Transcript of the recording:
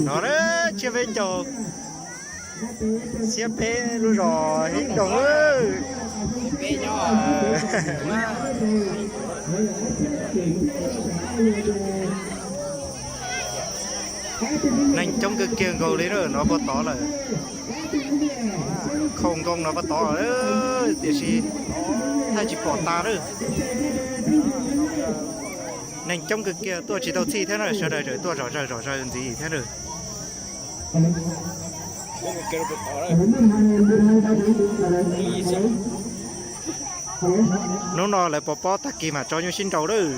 No tsiab peb caug, xiab peb lub zos Heeb Doo. Neeg coob kawg kiag nkaus li na, no puag tod lawm. Khau nkoos no puag tod lawm, tiam sis thaij tsis pom tas lawm. Neeg coob kawg kiag tuaj tsis tau txhij thiab na, sawv daws tseem tuaj zom zaws zom zaws ntxiv thiab na. Hnub no lawv pov pob tag kis mam tso nyuj sib nraus lawm.